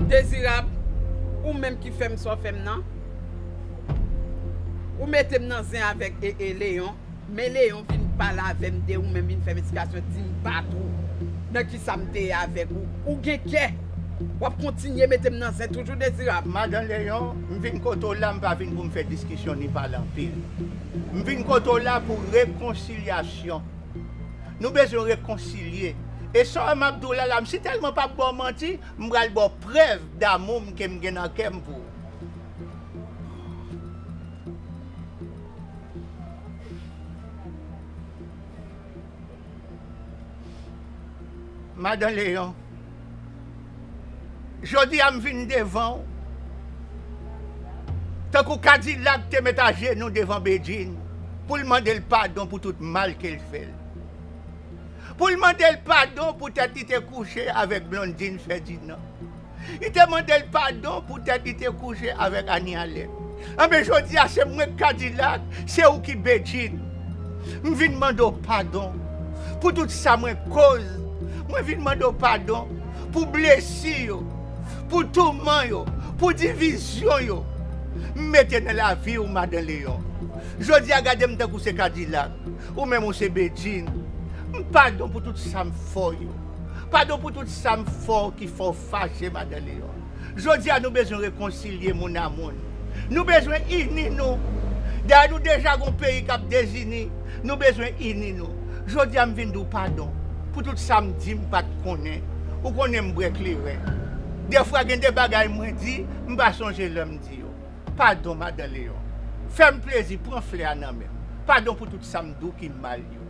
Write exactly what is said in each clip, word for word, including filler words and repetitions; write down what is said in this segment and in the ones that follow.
Dezirab, ou menm ki fè m sa w fè m nan. Ou mete m nan zen avèk e, e Leyon. Men Leyon vin pale avè m de ou menm, vin fè m esplikasyon, di m pa twou nan ki sa m te ye avèk ou. Ou gen kè. W ap kontinye mete m nan zen toujou, Dezirab. Madan Leyon, m vin kote w la, m pa vin pou m fè diskisyon ni pale anpil. M vin kote w la pou rekonsilyasyon. Nou bezwen rekonsilye. E sa m ap di w la, la, m sitèlman p ap ba w manti, m pral ba w prèv damou m ke m gen nan kè m pou ou. Madan Leyon, jodi a m vin devan w, tankou Kadilak te met ajenou devan Bedjine pou l mande l padon pou tout mal ke l fè l. Pou l mande l padon poutèt li te kouche avèk Blondine Ferdinand. Li te mande l padon poutèt li te kouche avèk Annie Allen. Anben, jodi a, se mwen k Kadilak, se ou ki Bedjine. M vin mande w padon pou tout sa mwen koz. Mwen vin mande w padon pou blesi yo, pou touman yo, pou divizyon yo m mete nan lavi w, Madan Leyon. Jodi a, gade m tankou se Kadilak, ou menm ou se Bedjine. M padon pou tout sa m fè w yo. Padon pou tout sa m fè w ki fè w fache, Madan Leyon. Jodi a, nou bezwen rekonsilye moun a moun. Nou bezwen ini nou. Dayè, nou deja gon peyi k ap dezini. Nou bezwen ini nou. Jodi a, m vin di w padon pou tout sa m di m pa t konnen. Ou konnen m bwè kleren. Dèfwa, gen de bagay mwen di, m pa sonje lè m di yo. Padon, Madan Leyon. Fè m plezi, pran flè a nan men m. Padon pou tout sa m di w ki mal yo.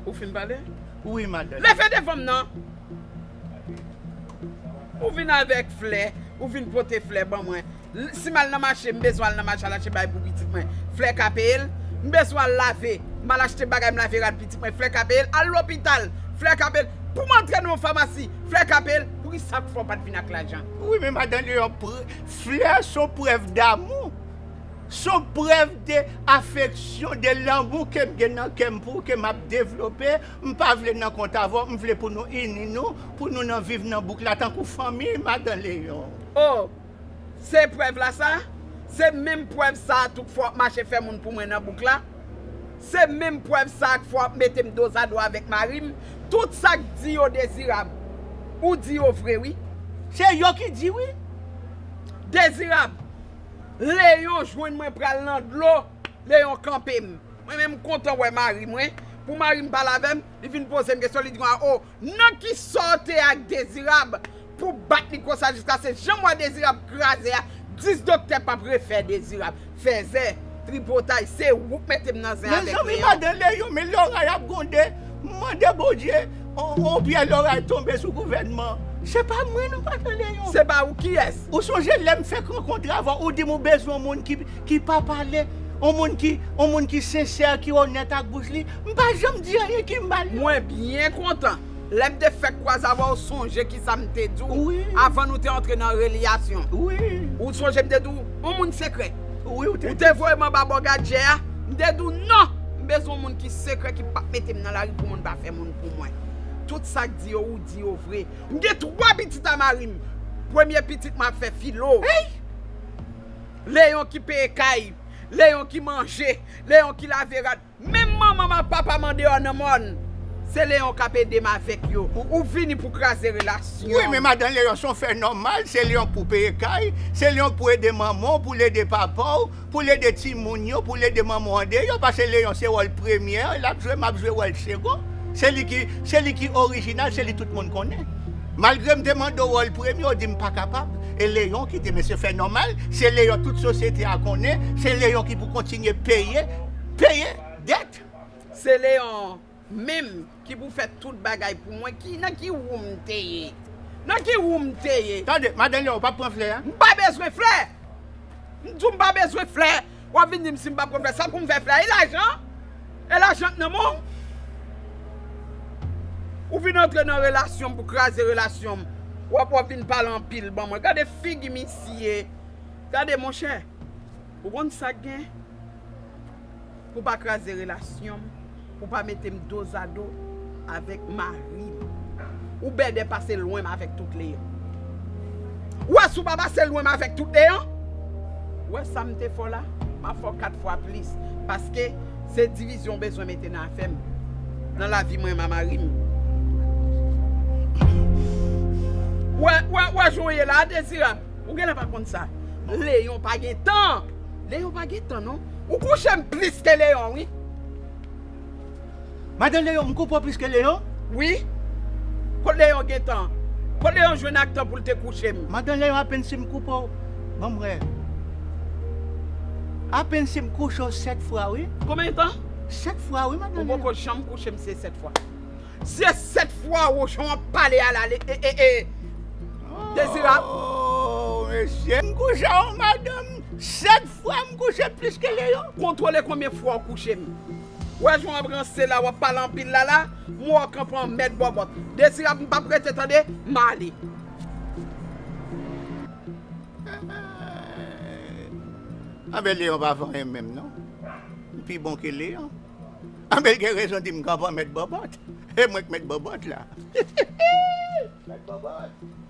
Ou fin pale? Wi, Madan Leyon. Leve devan m nan! Ou vin avèk flè, ou vin pote flè ban mwen. L-, si m al nan mache, m bezwen al nan mache al achte bagay pou pitit mwen. Flè ka peye l? M bezwen al lave, m al achte bagay, m lave rad pitit mwen. Flè ka peye l? Al lopital, flè ka peye l? Pou m antre nan yon famasi, flè ka peye l? Poukisa k fè w pa t vin ak lajan? Wi, men Madan Leyon, pre-, flè se yon prèv damou. Se yon prèv de afeksyon, de lanmou ke m gen nan kè m pou ou, ke m ap devlope. M pa vle nan kont avè w, m vle pou nou ini nou, pou nou nan viv nan bouk la tankou fanmi, Madan Leyon. O, se prèv la sa? Se menm prèv sa a tou k fè w ap mache fè moun pou mwen nan bouk la? Se menm prèv sa a k fè w ap mete m dozado avèk mari m? Tout sa k di yo Dezirab, ou di yo vre wi. Se yo ki di wi. Dezirab, Leyon jwenn mwen pral nan dlo, Leyon kanpe m. Mwen menm m kontan wè mari mwen. Pou mari m pale avè m, li vin poze m kesyon, li di konsa, o, nan kisa w te ak Dezirab pou bat li konsa jiskaske jan m wè Dezirab kraze a, dis doktè p ap refè Dezirab. Fèzè, tripotay, se ou k mete m nan zen avèk Leyon. Mezanmi, Madan Leyon, men loray ap gwonde. M mande Bondye, on, on pyè loray tonbe sou gouvènman. Se pa mwen non, Madan Leyon. Se pa ou, kiyès? Ou sonje lè m fèk rankontre avè w, ou di m ou bezwen yon moun ki, ki pa pale, yon moun ki, yon moun ki sensè, ki onèt ak bouch li? M pa janm di anyen ki mal non. Mwen byen kontan. Lè m te fèk kwaze avè w, sonje kisa m te di w avan nou te antre nan relyasyon. Wi. Ou sonje m te di w, yon moun sekrè. Wi, ou te. Ou te voye m anba bò gadjè a, m te di w non, m bezwen yon moun ki sekrè, ki p ap mete m nan lari pou moun pa fè moun pou mwen. Tout sa k di yo, ou di yo vre. M gen twa pitit a mari m. Premye pitit mwen ap fè filo. Leyon ki peye kay, Leyon ki manje, Leyon ki lave rad. Menm manman m ak papa m andeyò nan mòn, se Leyon k ap ede m avèk yo. Ou, ou vini pou kraze relasyon. Wi, men Madan Leyon, se yon fè nòmal, se Leyon k pou peye kay, se Leyon k pou ede manman w, pou l ede papa w, pou l ede timoun yo, pou l ede manman w andeyò, paske Leyon se wòl premyè l ap jwe, m ap jwe wòl segon. Se li ki, se li ki orijinal, se li tout moun konnen. Malgre m te mande w wòl premye, w di m pa kapab. E Leyon ki te, men se fè nòmal, se Leyon tout sosyete a konnen, se Leyon ki pou kontinye peye, peye dèt. Se Leyon menm ki pou fè tout bagay pou mwen. Ki, nan ki wou m te ye? Nan ki wou m te ye? Tande, Madan Leyon, w p ap pran flè a? M pa bezwen flè! M di w m pa bezwen flè! W ap vin di m si m p ap konn fè sa pou m fè fè, e lajan? E lajan k nan men w? Ou vin antre nan relasyon m pou kraze relasyon m. W ap, w ap vin pale anpil ban mwen. Gade figi misye. Gade, monchè. Ou konn sa k gen? Pou pa kraze relasyon m, pou pa mete m dozado avèk mari m. Ou bèdè pase lwen m avèk tout Leyon. Ou wè si w pa pase lwen m avèk tout Leyon? Ou wè sa m te fè w la? M ap fè w kat fwa plis. Paske se divizyon w bezwen mete nan afè m. Nan lavi mwen m a mari m. Ou wè, ou wè, ou wè jan w ye la, Dezirab. Ou genlè pa konn sa. Leyon pa gen tan. Leyon pa gen tan, non. Ou kouche m plis ke Leyon, wi. Madan Leyon, m koupe w plis ke Leyon? Wi. Kot Leyon gen tan? Kot Leyon jwenn ak tan pou l te kouche m? Madan Leyon, apenn si m koupe w, ban m wè. Apenn si m kouche w sèt fwa, wi. Konbyen tan? Sèt fwa, wi, madan Leyon. Ou poko janm kouche m se sèt fwa. Se sèt fwa, Wochon, w ap pale a la, e, e, e. Dezirab. Oh, mesye, m kouche yon madanm sèt fwa, m kouche plis ke Leyon. Kontwole konbyen fwa w kouche m. Wè jan w ap ranse la, w ap pale anpil la la, m wè w kanpe an mèt bòbòt. Dezirab, m p ap rete tande, m ale. Anben, Leyon pa vanyen menm non. M pi bon ke Leyon. Anben, l gen rezon di m kanpe an mèt bòbòt. E mwen k mèt bòbòt la. Mèt bòbòt.